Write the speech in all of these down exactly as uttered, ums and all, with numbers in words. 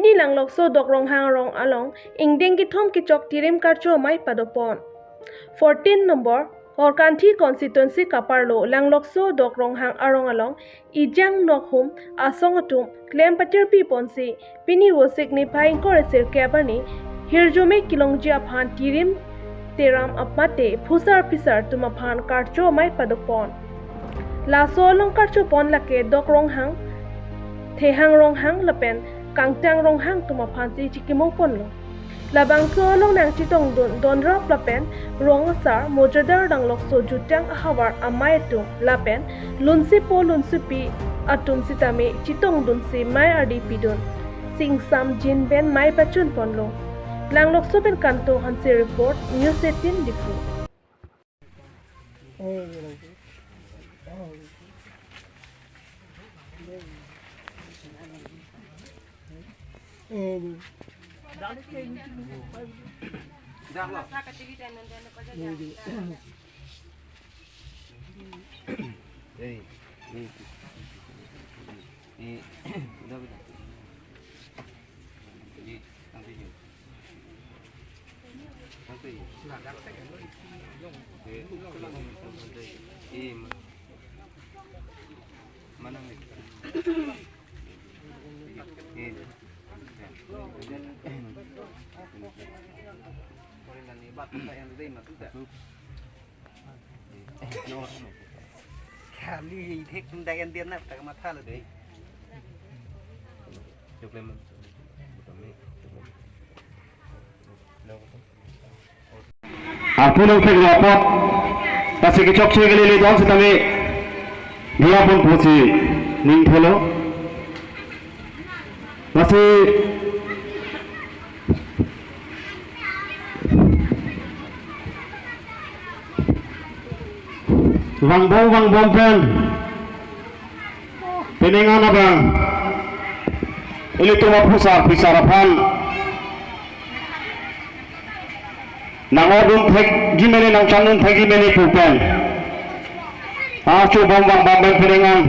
Pini Langlokso Dok Ronghang arong along ingdeng kethom kechok Tirim Karcho amei padopon. Fourteen number Korkanthi constituency kaparlo Langlokso Dok Ronghang arong along Ejang Nokhum asong atum klem patirpi ponsi pini Vosik niphai ingkoi ra sirkep arni hirjume kelongji aphan Tirim Teram mate phusar phisar atum aphan karcho amei padopon. Laso along karcho pon lake Dok Ronghang, Thehang Ronghang lapen Kangtang Ronghang atum aphansi chikimo ponlo. Labangso along nangchetongdun donrap lapen rong asar mojadar Langlokso jutang ahavar amei atum lapen lunsepo lunsepi atum sitame chetongdunsi mei ardi pidun. Singsam jin pen mei pachun ponlo. Langlokso pen Kanto Hanse report, News eighteen Diphu. Kali ithek tum dayan dia na tak matha lo dei. Apun ang peglo apot, kasi kechokche kelele don sitame dia pon pusi ning thelo. Kasi vangbom vangbom pen penang an abang ilitum aphusar phisar aphan nangordun thekji mene nangchandun thekji mene pu pen. Archo bom vangbom pen penang an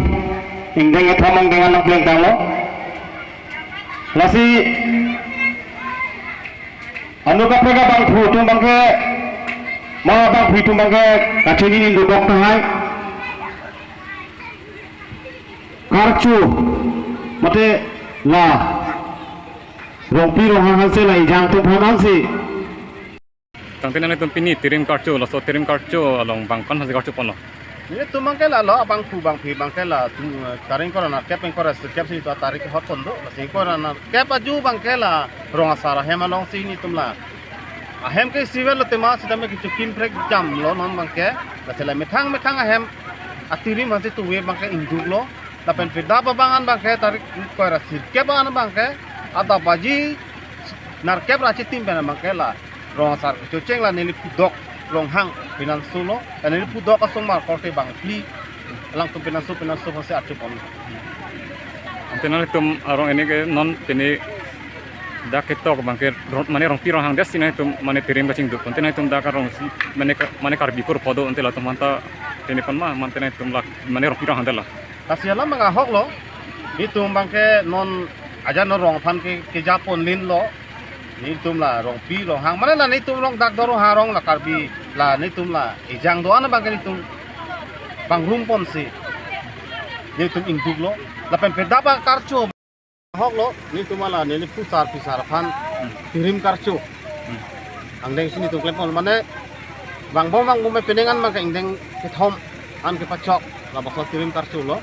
ingdeng kethom ingdeng an nangpleng tanglo. Lasi anu kaprek abangphu atum abangke, ma abangphu atum abangke kachini ni dokok tahai. Karcho mate la Rongpi Ronghang Hanse la Ejang atum aphan ansi. Tangte nanglitum pini Tirim Karcho, laso Tirim Karcho along bang ko-an aphansi karcho ponlo? Netum abangke la lo, abangphu abangphi abangke la, tum, eh, tarik ingkoi ra nerkep ingkoi ra sirkep si to tarik hot pon do, lasi ingkoi ra nerkep aju abangke la rong asar ahem alongsi netum la. Ahem ke sivel lo tema sitame kechokim prek jam lo non abangke, lasi la methang methang ahem atirim ansi tuwe abangke ingduk lo. Lapen pida abang an abangke tarik ingkoi ra sirkep an abangke adap aji nerkep ra chitim pen abangke la rong asar kechocheng la neli pudok Ronghang pinansu lo, la neli pudok asong mar korte bang phli alangtum pinansu pinansu hose achu pon. Ante nanglitum arong ini ke non pini dak ketok abangke ro-, mane Rongpi Ronghang desi nanglitum mane Tirim kachingduk. Ante nanglitum dak arong si mane ka-, mane Karbi kur podo ante latum manta pini pon ma, mante nanglitum la mane Rongpi Ronghang dela. Lasi alam abang ahok lo, netum abangke non aja non rong aphan ke, keja pon lin lo, netum la Rongpi Ronghang, mane la netum rong dak do Ronghang arong la Karbi la netum la Ejang do-an abangke netum bang rum ponsi netum ingduk lo, lapen pida abang karcho ahok lo, netum ala neli phusar phisar aphan Tirim Karcho. Hmm. Angdeng si netum klem pon mane vangbom vangbom pen penang an abangke ingdeng kethom an kepachok labangso Tirim Karcho lo.